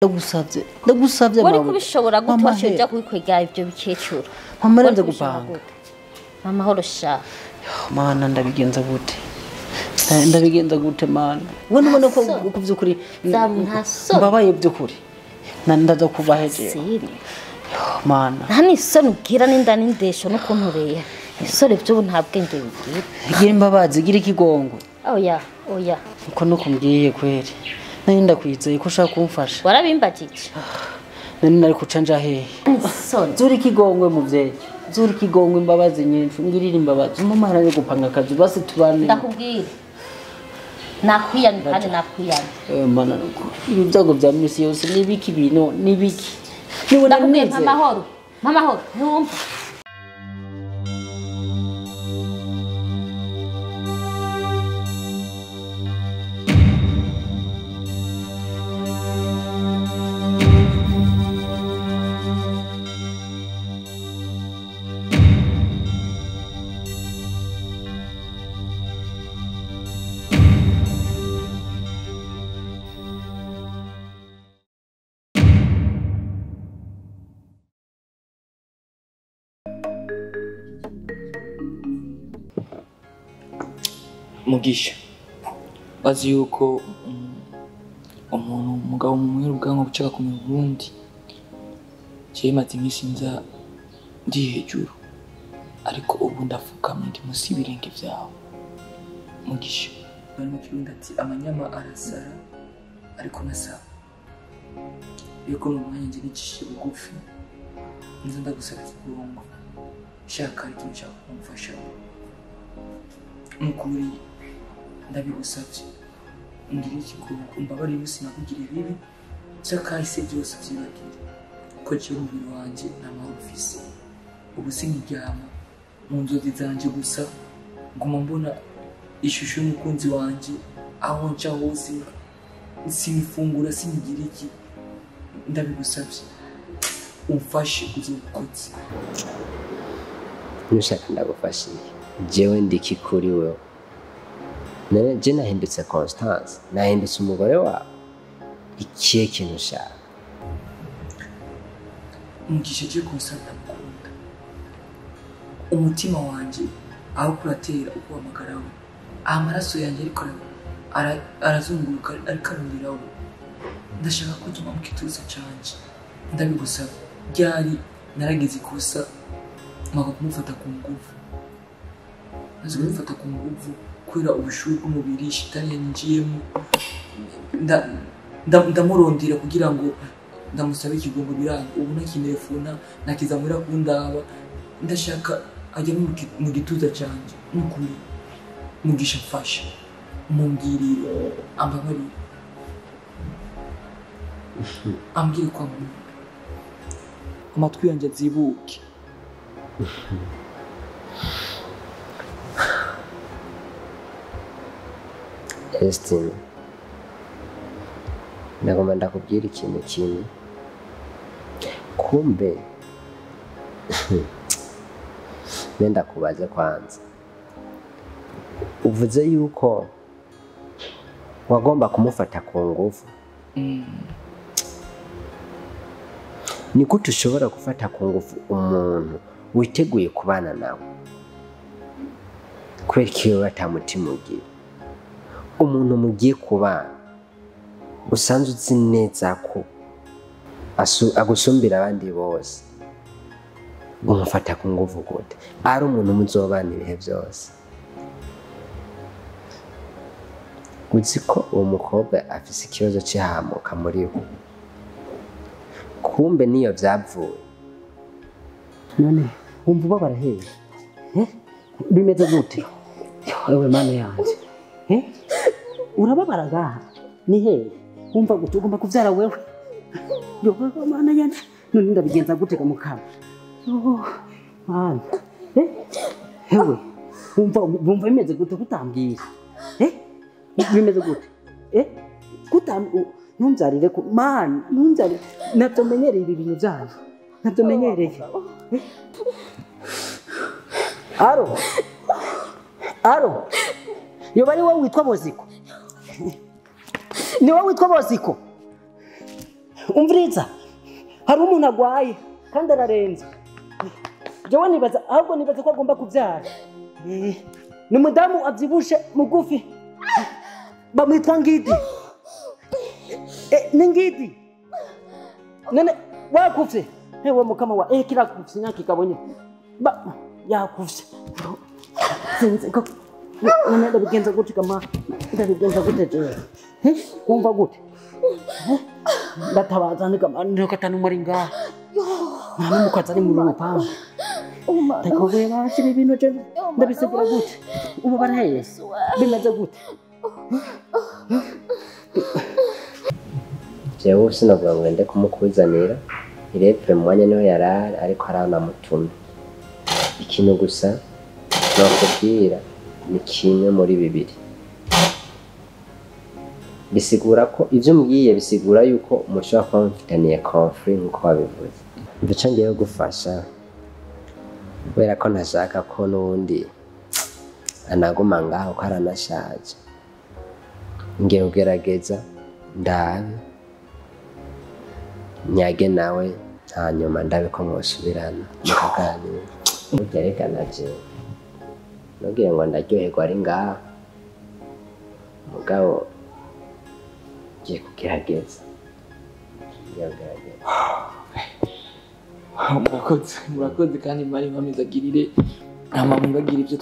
Ndagusavye, ndagusavye. Wari mama. Kubishobora gute? Mama, Washoja he. Kubikwega ivyo bikecuru. Mama, Wari renze kubishobora gupanga. gute? Mama horo sha. Mana, ndabigenza gute? Ndabigenza gute, mana? We nubona ko ko vy'ukuri Zamu nta soni. mbabaye by'ukuri. Ndaza kuva heje. Sini. Mana. Nta n'isoni ugira, n'inda n'indesho n'ukuntu ureya. Isore vy'ubu nta bwenge bigira. Gira imbabazi, gira ikigongo. Oya, oya. Uko nuko mbwiye kweri. Nari ndakwizeye ko ushaka kumfasha. Warabimbajije. Nari nari kuca nja hehe? Isoni. Zura ikigongwe, muvyeyi. Zura ikigongwe, imbabazi nyinshi, ngirira imbabazi. Mama yo gupanga akazi basi tubane. Ndakubwira. Nakwiyamye kandi nakwiyamye. Mana, nuko ibi byago bya misi yose nibiki? Ibintu nibiki? Niwe Ndakubwiye mpa nanizeye. amahoro. Mpa amahoro. Ntiwumva. Mugisha, bazi yuko umuntu umugabo mumwera ubwanwa bucaka kumenya ubundi. Jewe maze iminsi nza ndi hejuru, ariko ubu ndapfukamye, ndi munsi y'ibirenge vyawe, Mugisha. Bari mu Kirundi ati amanyama arasara ariko nasaba yuko ni umwanya nje nicishije bugufi, nza ndagusaba ikigongo, shaka hari ikintu ushaka kumfasha. Nukuri ndabigusabye, ngire ikigongo, umbabarire, sinakugirira ibibi by'akahise, byose byibagire, ko jewe umubiri wanje nta mahoro ufise. Ubu sinkiryama, mu nzozi zanje gusa nguma mbona ishusho y'umukunzi wanje. Aho nca hose sinifungura, sinigira iki. Ndabigusabye, umfashe uzobukotse. Nushaka ndagufasha iki? Jewe ndiki kuri wewe? None je nahindutse Constance, nahindutse umugore wawe? Ikihe kintu ushaka? Mugisha, je Constance ndamukunda. Umutima wanje aho kuratera ukuhamagarawe, amaraso yanjye ariko arazunguruka ariko arurirawe. Ndashaka ko utuma mu gituza canje. Ndabigusaba. Ryari naragize ikosa maka kumufata ku nguvu, maze kumufata ku nguvu kubera ubushuhe bw'umubiri, shitani yanyinjiyemo. Ndamurondera kugira ngo ndamusabe ikigongo, biranga. Ubu nakintelefona nakizamura kundaba. Ndashaka ajya mu gituza canje. Nukuri Mugisha, mfasha, mumbwirire ambabarire, ambwire ko ankunda, amatwi yanjye azibuke. Estime, ndagomba ndakubwira ikintu kimwe. Kumbe nenda kubaze kwanza, uvuze yuko wagomba kumufata ku ngufu. Ni gute ushobora gufata ku ngufu umuntu witeguye kubana nawe? Kubera ko iyo atamutima ugira, umuntu mugiye kubana usanzwe uzi neza ko agusumbira abandi bose, umufata ku ngufu gute ari umuntu muzobana ibihe byose? Uzi ko uwo mukobwa afise ikibazo cy'ihamuka muri we? Kumbe niyo byavuye. None wumva ubabara hehe? Eh? Bimeze gute? Ewe mana yanjye. Eh? Urababara ngaha? Ni hehe? Wumva gute? Ugomba kuvyara wewe? Yo mana yanjye. None ndabigenza gute kamukama? Yo mana. Eh? Hewe. Wumva bimeze gute kutambwira? Eh? Bimeze gute? Eh? Kutam ntumbyarire ku mana, ntumbyarire. Ntabyo menyereye ibi bintu byanyu. Ntabyo menyereye. Eh? Aro. Aro. Yoba ari wowe witwa Boziko? Ni wowe witwa Boziko? Umviriza, hari umuntu agwaye kandi ararenze. Jewe nibaza ahubwo nibaza ko agomba kubyara. Ni umudamu abyibushe mugufi. Bamwitwa Ngidi. Ni Ngidi. None wakufye. Hewe mukama wa kirakufye nyakikabonye. Ba yakufye. Sinzi ko none ndabigenza gute kama ndabigenza gute jewe. Wumva gute? Ndatabaza ndikama ndokatana muri ngaha. Nta n'umukazi ari muri rupangu. Ndakubwira bashira ibintu je ndabisigura gute? Ubu baraheye. Bimeze gute? Jewe sinavuga ngo ngende kumukuzanira irepfure mu mwanya niho yarari ariko aranamutumye. Ikintu gusa nokubwira ni kimwe muri bibiri. Bisigura ko ivyo mbwiye bisigura yuko mushobora kuba mufitaniye conflit nkuko wabivuze. Ico ngiye gufasha kubera ko ntashaka ko n'uwundi anaguma ngaho ko aranashaje. Ngiye kugerageza ndabe nyage nawe hanyuma ndabe ko mwosubirana mukaganira. Burya jewe nubwire ngo ndaryoherwa ari ngaho mugabo ngiye kugerageza. Murakoze kandi mwari mwamezagirire hama mwibagire ibyo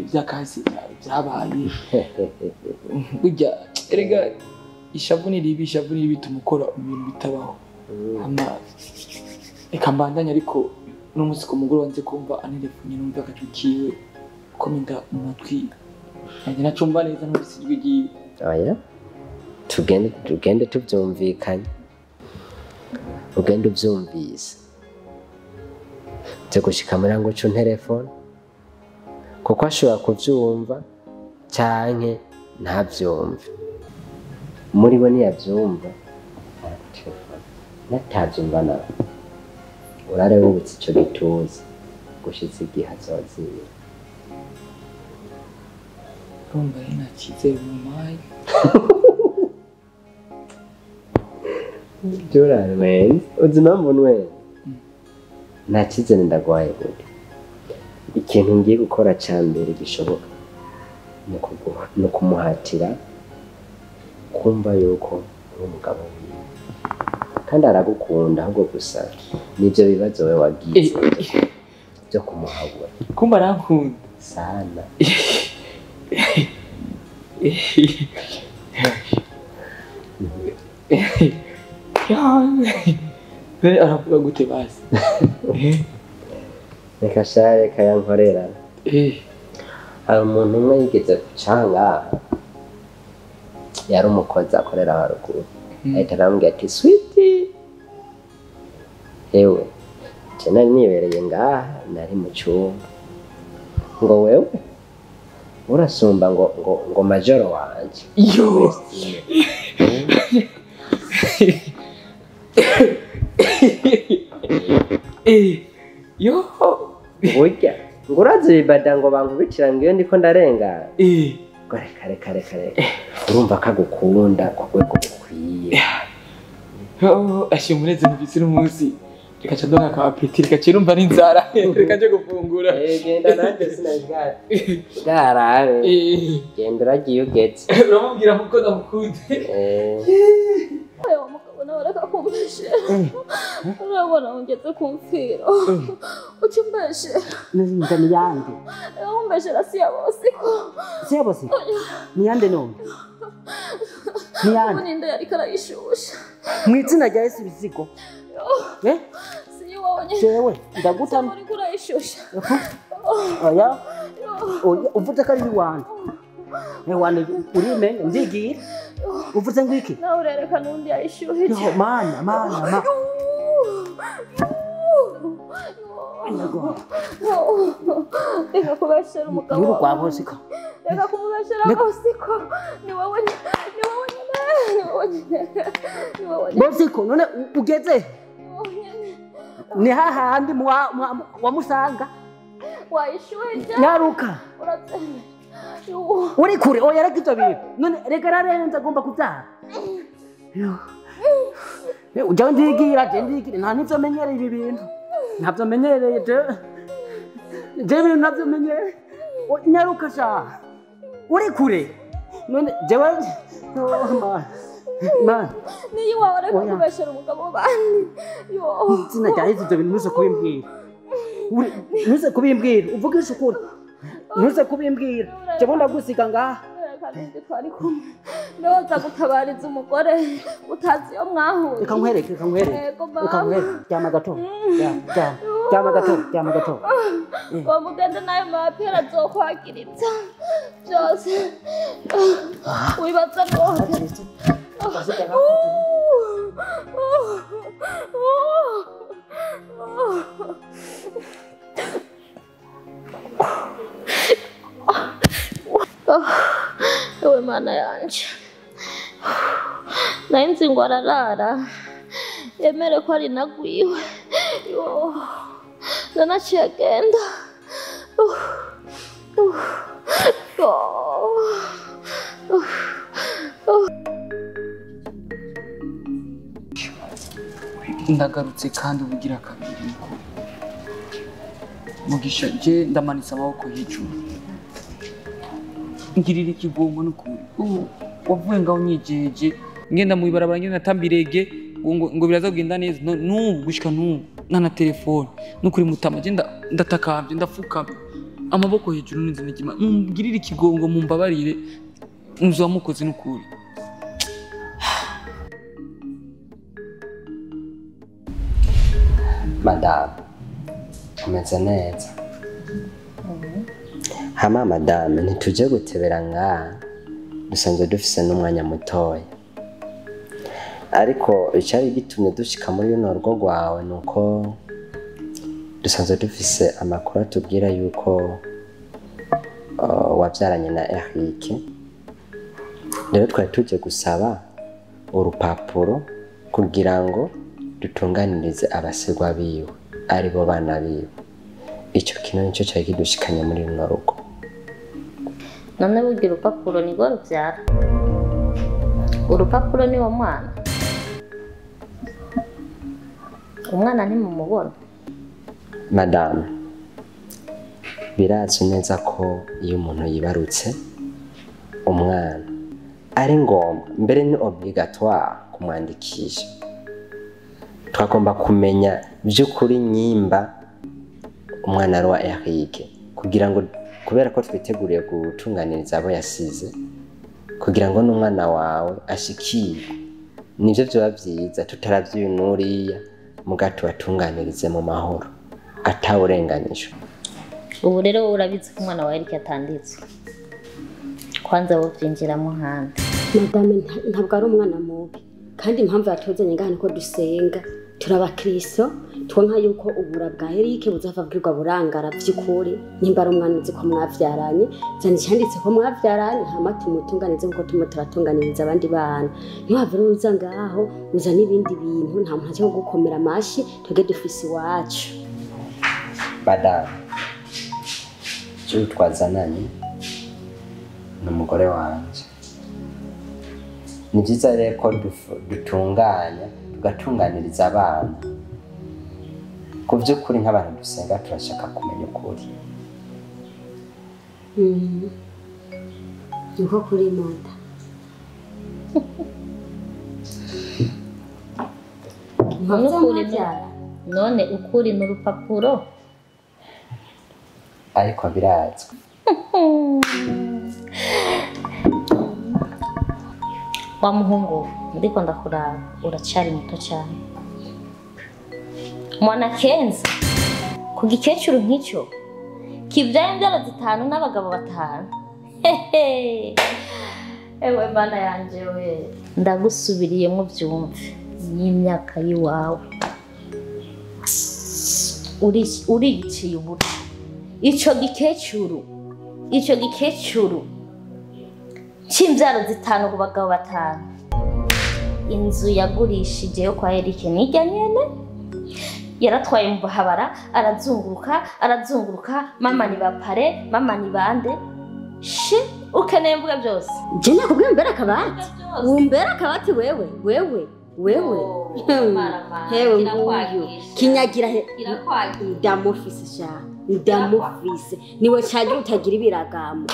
ibyakahise byabaye. Burya erega ishavu ni ribi, ishavu ni ribi bituma ukora ibintu bitabaho. Hama reka mbandanye ariko n'umunsi ku mugoroba nze kumva anelefonye numva akajwi kiwe kominda mu matwi nanjye nacumva neza numvise ijwi ryiwe. Oya tugende tubyumvikanye. Ugende ubyumvise. Nze gushika muri ngo uce unterefone kuko ashobora kuvyumva canke ntavyumve. Muri bo niyavyumva aragutelefona, natavyumva nawe urare wubutse ico gituza gushitsa igihe azozira. Urumva rero nta cyizere mumpaye. Jura nwenze uzi impamvu nwenze? Nta cyizere ndaguhaye gute? Ikintu ngiye gukora ca mbere gishoboka ni ukumuhatira kumva yuko uri umugabo wiwe kandi aragukunda, ahubwo gusa nivyo bibazo we wagize byo kumuhabura. Kumva arankunda sana. Aravuga gute basi? Reka sha reka yankorera. Hari umuntu umwe yigeze guca ngaha yari umukozi akorera haruguru, ahita arambwira ati switi ewe je nari nibereye ngaha nari mu cyumba ngo wewe urasumba ngo ngo ngo majoro wanje. Yo yo burya ngo urazi ibibada ngo bankubitira ngo iyo ndiko ndarengana. Ngo reka reka reka reka urumva ko agukunda ku rwego rukwiye. Ashyira umunezero mfise n'umunsi reka nca ndonka ka apeti, reka nce numva n'inzara, reka nje gufungura. Genda nanjye sinabwarabe. Genda uragiye ugeze. Uramubwira kuko ndamukunda. Oya mugabo nawe reka kumbeshera. Urabona ungeze kumfira. Uca umbeshera. Nzinda ni yande. Umbeshera si ya Bosiko. Si ya Bosiko? Ni yande none? Ni yande? Ninde yariko arayishusha? Mu izina rya Yesu bizigo. Si iwawe nyene. Jewe ndagutama. Uriko urayishusha. Oya. Oya uvuze ko ari iwanje. Ewane urime nzigira. Uvuze ngo iki? Nawe urerekana undi yayishuhije. Yo mana mana mana. Reka kubeshera umugabo. Ni urwa Bosiko. Reka kumubeshera Bosiko. Ni wowe ni wowe nyene. Ni wowe nyene. Ni wowe nyene. Bosiko none ugeze? Ni hahandi wamusanga. Wayishuhije. Nyaruka. Urabyemera. Uri kure oya reka ivyo bintu. None reka ararenze agomba kuvyara. Ujya ndigira je ndigira nta nivyo menyereye ibi bintu. Ntabyo menyereye je. Je ibintu ntabyo menyereye. Nyaruka sha. Uri kure. None jewe man. Niyo wawe ariko kubeshera umugabo bandi. Yo. Izina rya Yesu ibyo bintu ntuze kubimbwira. Ntuze kubimbwira, uvugisha ukuri. Ntuze kubimbwira. Jewe ndagusiga ngaha. Kandi twari kumwe. Noza gutabariza umugore utazi yo mwahuye. Reka nkwereke, reka nkwereke. Reka nkwereke. Ryama gato. Ryama gato, ryama gato. Ngo mugende nayo mapera azokwagiriza byose. Wibaza rwose. Ewe mana yanje, nari nzi ngo ararara yemere ko ari nagwiwe. Yo, nanaciye agenda. Ndagarutse kandi ubugira kabiri ko Mugisha je ndamanitse amaboko hejuru ngirira ikigongo n'ukuri wavuye ngaho nyijeje ngenda mu ibarabara ngenda natambirege ngo biraza kugenda neza n'ubu gushika n'ubu nta telefone n'ukuri mutama je ndatakambye ndafukamye amaboko hejuru n'inzina ry'Imana mungirire ikigongo mumbabarire muzoba mukoze n'ukuri. Madame, umeze neza. Hama madame, ntituje gutebera ngaha, dusanzwe dufise n'umwanya mutoya. Ariko icari gitumye dushika muri runo rugo rwawe nuko dusanzwe dufise amakuru atubwira yuko wabyaranye na Eric. Rero twari tuje gusaba urupapuro kugira ngo dutunganirize abasigwa biwe aribo bana biwe. Icyo kintu nicyo cyari kidushikanye muri runo rugo. None burya urupapuro ni rwo rubyara. Urupapuro ni wo mwana. Umwana ntimumubona. Madame, birazwi neza ko iyo umuntu yibarutse umwana ari ngombwa, mbere ni obligatoire kumwandikisha. Twagomba kumenya by'ukuri nyimba umwana ari wa Eric kugira ngo, kubera ko twiteguriye gutunganiriza abo yasize, kugira ngo n'umwana wawe ashikirwe. Nivyo vyoba vyiza tutaravye nuriya mugato batunganirize mu mahoro atawurenganijwe. Ubu rero urabizi ko umwana wa Eric atanditswe. Kwanza wo vyinjiramo handi. Madame, ntabwo ari umwana mubi. Kandi impamvu yatuzanye ngaha niko dusenga turabakristo twonka yuko ubura bwa Eric buzava bwirwa burangara by'ukuri. Nimba ari umwana uzi ko mwavyaranye, cyane cyanditse ko mwavyaranye, hama tumutunganize nkuko tumo turatunganiriza abandi bana. Ntiwave uza ngaho uza n'ibindi bintu, nta muntu cyo gukomera amashi, twege dufise iwacu. Madame, cyo twazananye n'umugore wanje. Ni byiza rero ko dutunganya tugatunganiriza abana. Ku by'ukuri nk'abantu dusenga turashaka kumenya ukuri. Niko kuri manda. None ukuri n'urupapuro. Ariko birazwi. Wa muhungu ndiko ndakuraba uracari muto cyane. Mwana Kenza ku gikecuru nk'icyo kibyaye imbyaro zitanu n'abagabo batanu. Ewe mana yanje we, ndagusubiriyemo byumve n'imyaka yiwawe uriciye ubuto. Ico gikecuru c'imbyaro zitanu ku bagabo batanu. Inzu yagurishije yo kwa Eric nijya nyene yaratwaye mu bahabara, arazunguruka mama ni bapare, mama ni bande. Shi ukeneye mvuga byose. Je nakubwiye umbere akabati. Umbere akabati wewe. Wewe hewe nguyu kinyagira he ndamufise sha ndamufise niwe cagira utagira ibiragamo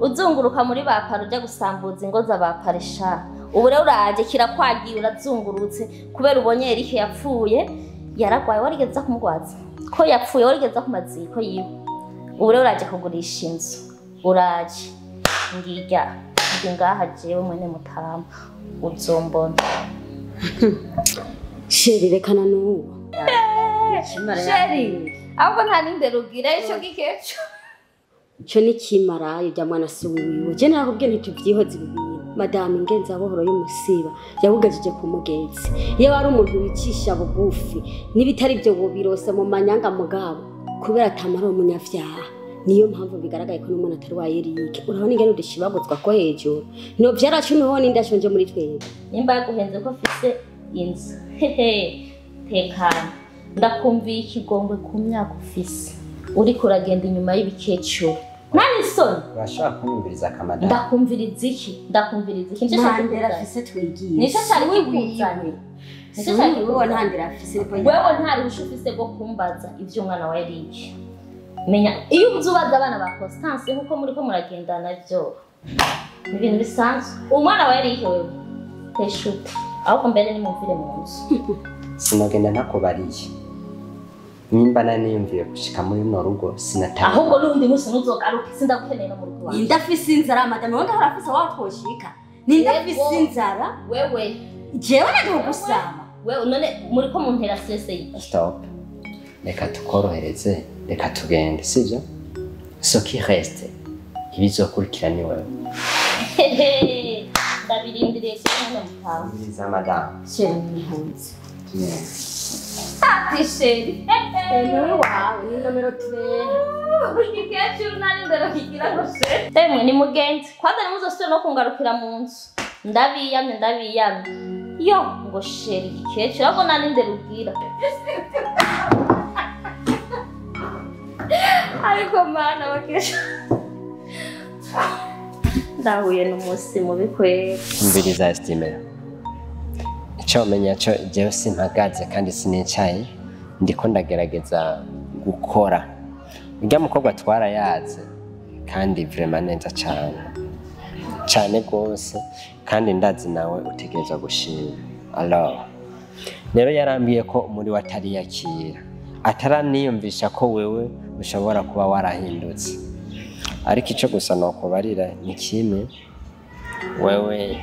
uzunguruka muri ba paro ujya gusambuza ingo za ba parisha ubu rero uraje kirakwagiye urazungurutse kubera ubonye Eric yapfuye yaragwaye warigeze kumugwaza ko yapfuye warigeze ku maziko yiwe ubu rero uraje kugurisha inzu uraje ngirya ndi ngaha jewe mwene mutama uzombona chéri rekana n'uwo chéri ahubwo nta n'indero ugira ico gikeco ico ni kimarayo rya mwana si wiwe je narakubwiye ntituvyihoze ibi bintu madame Ingenzabuhoro y'umusiba yawugajije ku mugenzi iyo wari umuntu wicisha bugufi n'ibitari ibyo wobirose mu manyanga mugabo kubera atamara umunyavyaha niyo mpamvu bigaragaye ko n'umwana atari wa Eric urabona ingene udushibagutswa ko hejuru no vyaracu niho n'indashonje muri twebwe nimba yaguhenze ko mfise inzu hehe tekana ndakumviye ikigongwe ku myaka ufise uriko uragenda inyuma y'ibikecuru nta n'isoni Urashobora kunyumviriza akamadama ndakumviriza iki ndakumviriza iki Nico cari ntandera kikuzanye. afise twigiye Nico cari kikuzanye Nico cari wewe kikuzanye. ntandera afise niko wewe nta ruhusha ufise rwo kumbaza ivy'umwana wa Eric menya iyo uzi ubaza abana ba Constance nkuko muriko muragendana vyo ni ibintu bisanzwe umwana wa Eric wewe teshuta ahubwo mbere nimumvire mu nzu sinogenda ntakubariye nimba naniyumviye gushika muri runo rugo sinataha ahubwo n'undi munsi ntuzogaruke sindagukeneye no mu rugo iwawe ninde afise inzara madame wewe ngahora afise waho twoshika ninde afise Yego. inzara wewe jewe nagiye gusaba wewe none muriko muntera stress y'iki stop reka tukorohereze reka tugende sibyo ce qui reste ibizokurikira ni wewe Hehe, ndabirindiriye cyane mutawe umviriza madamu chéri n'impunzi ati chéri niwe wawe ni nomero 3 igikecuru nari ndero kigira ngo chéri emwe ni mugenzi kwanza nimuzosubire no kungarukira mu nzu ndabiyamye ndabiyamye yo ngo chéri igikecuru ahubwo nari ndero ubwira ariko mana bakecuru ndahuye n'umunsi mubi kwera umviriza esitime icyo wamenya cyo jewe simpagaze kandi sinicaye ndiko ndagerageza gukora urya mukobwa twarayaze kandi vraiment neza cyane cyane rwose kandi ndazi nawe utegerezwa gushima alors rero yarambwiye ko muri we atariyakira ataraniyumvisha ko wewe ushobora kuba warahindutse ariko icyo gusa nokubarira ni kimwe wewe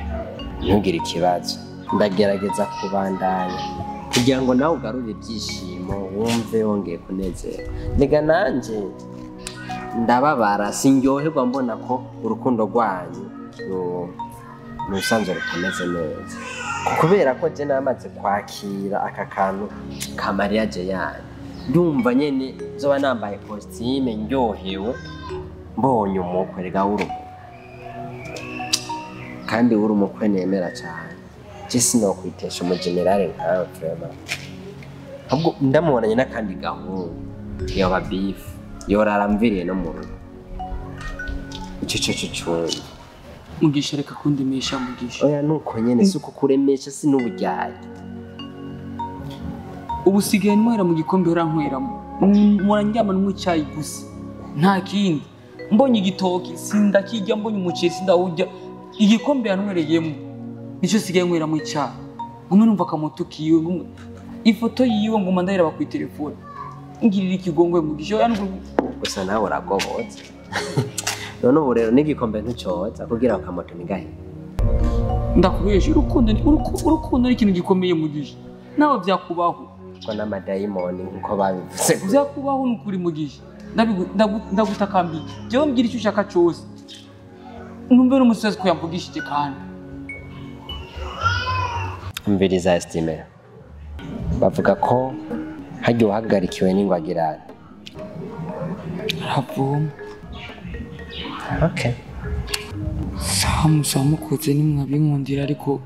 ntugire ikibazo ndagerageza kubandanya kugira ngo nawe ugarure ibyishimo wumve wongeye kunezerwa rega nanjye ndababara sindyoherwa mbona ko urukundo rwanyu mu bisanzwe rutameze neza kubera ko jye namaze kwakira aka kantu ka mariage yanyu ndumva nyene nzoba nambaye costume ndyohewe mbonye umukwe rega w'urugo kandi uri umukwe nemera cyane je sinokwitesha umugenerale nkawe vraiment ahubwo ndamubonanye n'akandi gahungu yoba bifu yorara mviriye no mu rugo ico co co cumva Mugisha reka kundimisha Mugisha oya nuko nyene si uko kuremesha si n'uburyarya ubu sigaye ntwera mu gikombe urankweramo murandyama nywa icyayi gusa nta kindi mbonye igitoki sindakirya mbonye umuceri sindawurya igikombe yantwereyemo nicyo sigaye nkweramo icyayi ngume numva akamoto kiwe ngume ifoto yiwe nguma ndayiraba ku telefone ngirira ikigongwe Mugisha oya gusa nawe uragobotse none ubu rero n'igikombe ntucoza kugira ngo akamoto ntigahe ndakubesha urukundo urukundo ni ikintu gikomeye Mugisha nawe byakubaho ko n'amadayimoni nkuko babivuze byakubaho ni ukuri Mugisha ndagutakambiye jewe mbwira icyo ushaka cyose numve n'umusozi ko yamvugishije kandi umviriza esitime bavuga ko harya uwahagarikiwe n'ingwagirane aravoma okay sawa musaba mukoze nimwabinkundira ariko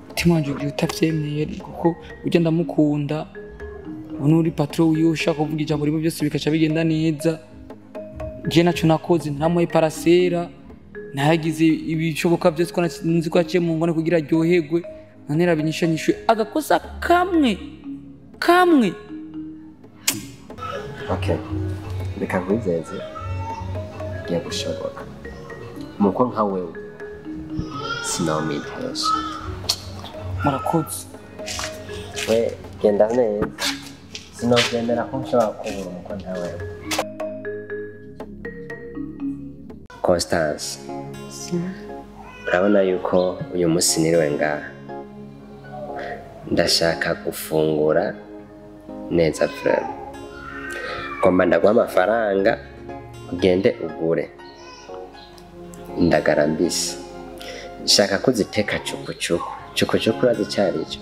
umutima wanje ugiye utavyemeye kuko ujya ndamukunda ubu uri patro wiwe ushaka kuvuga ijambo rimwe byose bikaca bigenda neza je naco nakoze naramuhaye parasera nayagize ibishoboka byose ko nzi ko yaciye mu ngone kugira aryoherwe None rabinyishanyishwe agakosa kamwe kamwe. Okay, reka nkwizeze bigiye gushoboka. Muko nka wewe sinawumitesha. Murakoze. We genda neza, sinovyemera ko nshobora kubura umuko nka wewe. Constance, urabona yuko uyu munsi niriwe ngaha, ndashaka gufungura neza frere. Ngomba ndaguha amafaranga ugende ugure indagara mbisi. Nshaka ko uziteka cukucuku. Cukucuku urazi ico arico?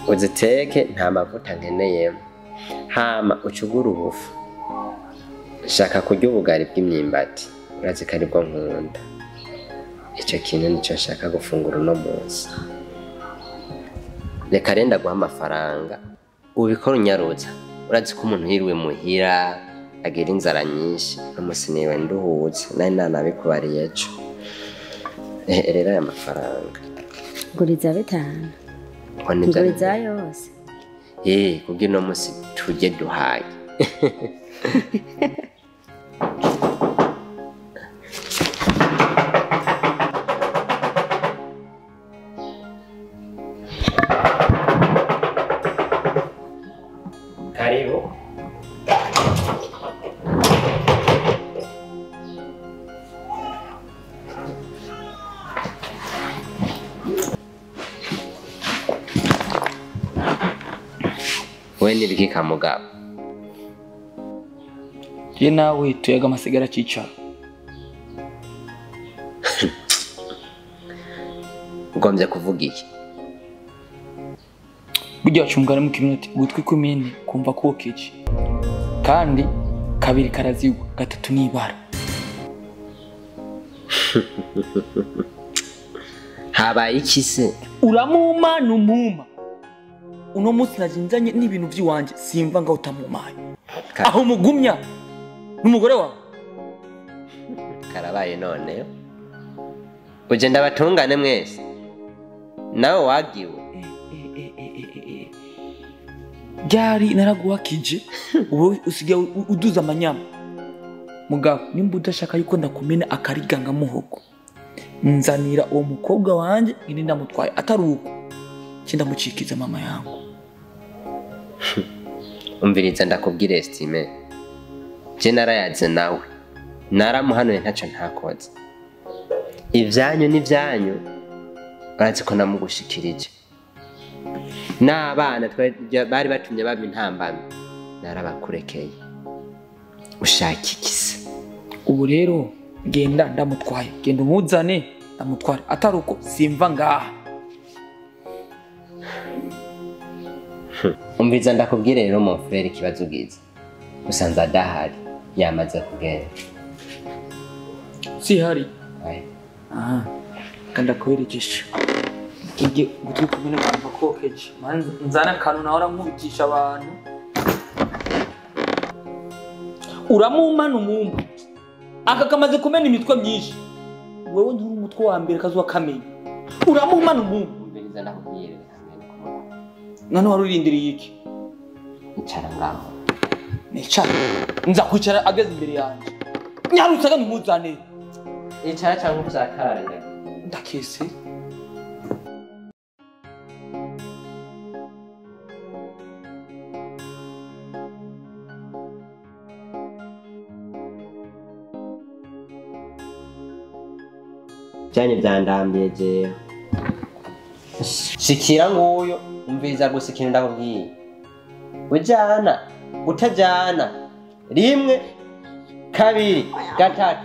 Uziteke nta mavuta nkeneyemo, hama ucugure ubufu. Nshaka kurya ubugari bw'imyimbati, urazi ko aribwo nkunda. Ico kintu nico nshaka gufungura uno munsi. Reka rero ndaguha amafaranga ubikora unyarutsa. Urazi ko umuntu yiriwe muhira agira inzara nyinshi. Uno munsi niwe nduhutse, nari nanabikubariye ejo. Rero aya mafaranga nguriza 5, nguriza yose. Kugira uno munsi turye duhaye. Karibu. We nibiki kamugabo? Je nawe tuyaga amasigara cicara. Ugombye kuvuga iki? Burya wacungana mu kiminota ugutwi kumene kumva kokeje. Kandi kabiri karazigwa gatatu nibara. Habaye iki se? Uramuma numuma. Uno munsi najinzanye n'ibintu by'iwanje simva ngaho utamumaye. Aho mugumya n'umugore wawe. Karabaye none. Uje ndabatungane mwese. Nawe wagiwe. Ryari naraguhakije ubu usigaye uduza amanyama. Mugabo nimba udashaka yuko ndakumena akariganga muhogo, nzanira uwo mukobwa wanje ngende ndamutwaye, atari uko ndamucikiza mama yangu. Umviriza ndakubwira Estime, je narayaze nawe naramuhanuye ntacyo ntakoze. Ivyanyu n'ivyanyu urazi ko namugushikirije. N'abana bari batumye baba intambamyi narabakurekeye. Ushaka iki se? Ubu rero genda ndamutwaye, genda umuzane ndamutware, atari uko simva ngaha. Umviza ndakubwire rero mon frère ikibazo ugize. Usanze adahari yamaze kugenda. Sihari. Aha. Kanda kwerejesha. Ije gutwi kumene kumva kokeje. Nzana akantu nahora nkubitisha abantu. Uramuma numumba. Aka kamaze kumena imitwe myinshi. Wewe nturi umutwe wa mbere kazuwa kamenya. Uramuma numumba. Umviriza ndakubwire. None warurindiriye iki? Icara ngaho. Nicara. Nza kwicara ageze imbere yanjye. Nyarutse kandi umuzane. Icara cyangwa uzakarare ndagiye. Ndakese. Byanyu byandambiye jewe. Shikira nguyo. Umviriza gusa ikintu ndakubwiye. Ujana utajana 1 2 3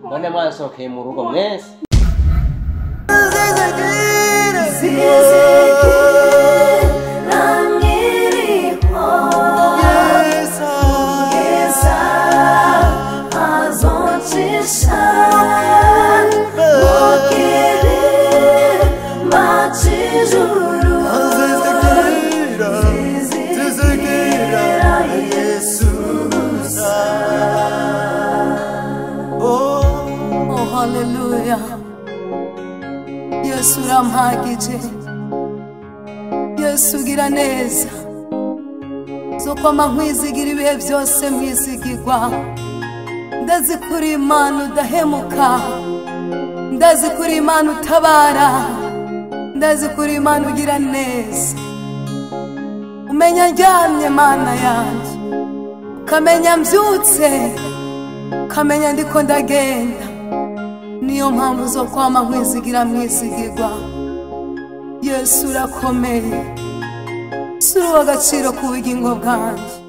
none mwansohokeye mu rugo mwese. Hallelujah. Yesu urampagije. Yesu ugira neza, zokwama nkwizigira ibihe byose mwizigirwa. Ndazi kuri Imana udahemuka, ndazi kuri Imana utabara, ndazi kuri Imana ugira neza. Umenya ndyamye Mana yanjye, ukamenya mbyutse, ukamenya ndiko ndagenda. Niyo mpamvu zo kwama nkwizigira mwizigirwa. Yesu urakomeye, si uw'agaciro ku bugingo bwanjye.